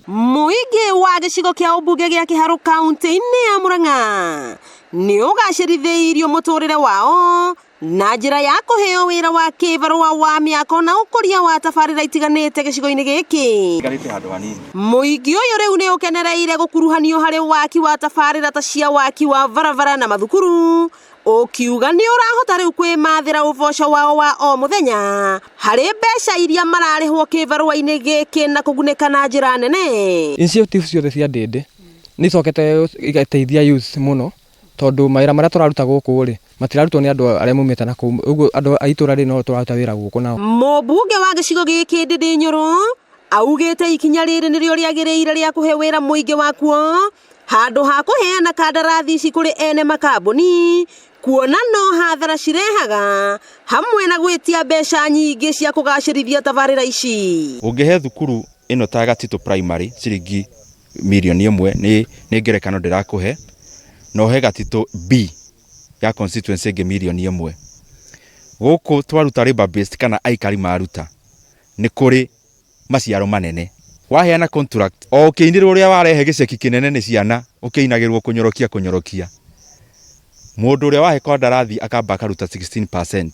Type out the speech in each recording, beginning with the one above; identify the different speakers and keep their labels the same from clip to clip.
Speaker 1: Mũingĩ wa gĩcigo kĩa ũmbunge gĩa Kĩharũ kaunti-inĩ ya Murang'a nĩ ũgacĩrithĩirio mũtũrĩre wao na njĩra ya kũheo wĩra wa kĩbarũa wa mĩako na ũkũria wa tabarĩra itiganĩte gĩcigo-inĩ gĩkĩ.
Speaker 2: Ikarĩte handũ hanini.
Speaker 1: Mũingĩ ũyũ rĩu nĩ ũkenereire gũkuruhanio harĩ waki wa tabarĩra ta cia waki wa barabara na mathukuru, ũkiuga nĩ ũrahota rĩu kwĩmathĩra ũboco wao wa o mũthenya harĩ mbeca iria mararĩhwo kĩbarũa-inĩ gĩkĩ na kũgunĩka na njĩra nene.
Speaker 3: Initiative ciothe cia Ndĩndĩ nĩ icokete igateithia youths mũno, tondũ mawĩra marĩa tũraruta gũkũ rĩ, matirarutwo nĩ andũ arĩa maumĩte na kũu, ũguo andũ a itũra rĩrĩ no tũraruta wĩra gũkũ nao.
Speaker 1: Mũmbunge wa gĩcigo gĩkĩ Ndĩndĩ Nyoro augĩte ikinya rĩrĩ nĩrĩo rĩagĩrĩire rĩa kũhe wĩra mũingĩ wakuo handũ ha kũheana kandarathi ici kũrĩ ene makambuni, kuona no hathara cirehaga hamwe na gwĩtia mbeca nyingĩ cia kũgacĩrithia tabarĩra ici.
Speaker 2: Ũngĩhe thukuru ĩno ta Gatitũ Primary ciringi mirioni 1, nĩ ngerekano ndĩrakũhe, na ũhe Gatitũ B ya constituency ĩngĩ mirioni 1. Gũkũ twaruta labor based kana aikari maruta, nĩ kũrĩ maciaro manene. Waheana contract, o ũkĩinĩrwo ũrĩa warehe gĩceki kĩnene nĩ ciana, ũkĩinagĩrwo kũnyorokia kũnyorokia. Mũndũ ũrĩa wahe kandarathi akamba akaruta 16%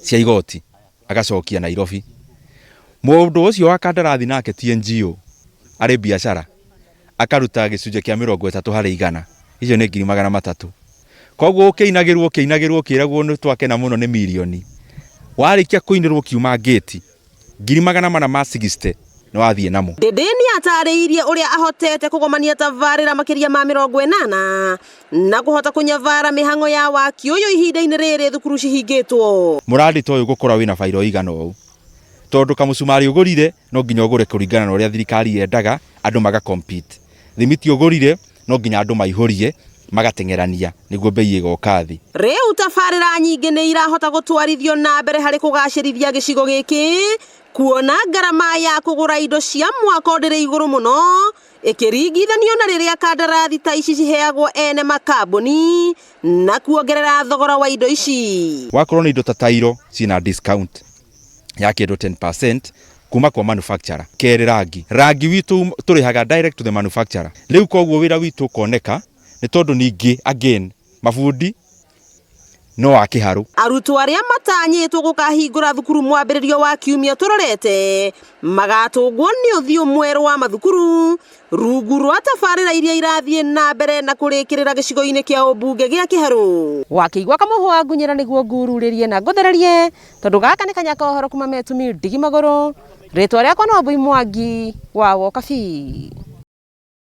Speaker 2: cia igoti, agacokia Nairobi. Mũndũ ũcio wa kandarathi nake ti NGO, arĩ biacara, akaruta gĩcunjĩ kĩa 30%, icio nĩ 300,000. Koguo ũkĩinagĩrwo ũkĩinagĩrwo ũkĩragwo nĩ twakena mũno nĩ mirioni. Warĩkia kũinĩrwo ũkiuma ngĩti, 460,000 nĩ wathiĩ namo.
Speaker 1: Ndĩndĩ nĩ atarĩirie ũrĩa ahotete kũgomania tabarĩra makĩria ma 80 na kũhota kũnyabara mĩhang'o ya waki ũyũ ihinda-inĩ rĩrĩ thukuru cihingĩtwo.
Speaker 2: Mũrandi ta ũyũ gũkora wĩna bairo igana ũũ, tondũ kamũcumarĩ ũgũrire no nginya ũgũre kũringana na ũrĩa thirikari yendaga andũ maga compete. Thimiti ũgũrire no nginya andũ maihũrie magateng'erania nĩguo bei ĩgoka thĩ.
Speaker 1: Rĩu tabarĩra nyingĩ nĩ irahota gũtwarithio na mbere harĩ kũgacĩrithia gĩcigo gĩkĩ, kuona ngarama ya kũgũra indo cia mwako ndĩrĩ igũrũ mũno ĩkĩringithanio na rĩrĩa kandarathi ta ici ciheagwo ene makambuni na kuongerera thogora wa indo ici.
Speaker 2: Wakorwo nĩ indo ta tairo ciĩna discount ya kĩndũ 10% kuma kwa manufacturer. Kerĩ rangi witũ tũrĩhaga direct to the manufacturer. Rĩu koguo wĩra witũ ũkoneka nĩ tondũ ningĩ again mabundi no a Kĩharũ.
Speaker 1: Arutwo arĩa matanyĩtwo gũkahingũra thukuru mwambĩrĩrio wa kiumia tũrorete magatũngwo nĩ ũthiũ mwerũ wa mathukuru rungu rwa tabarĩra iria irathiĩ na mbere na kũrĩkĩrĩra gĩcigo-inĩ kĩa ũmbunge gĩa Kĩharũ. Wakĩigua kamũhwa ngunyĩra nĩguo ngururĩrie na ngũthererie, tondũ gaka nĩ kanya ka ũhoro kuma Metumi ndigi magũrũ. Rĩtwa rĩakwa no Wambui Mwangi wa Wokabi.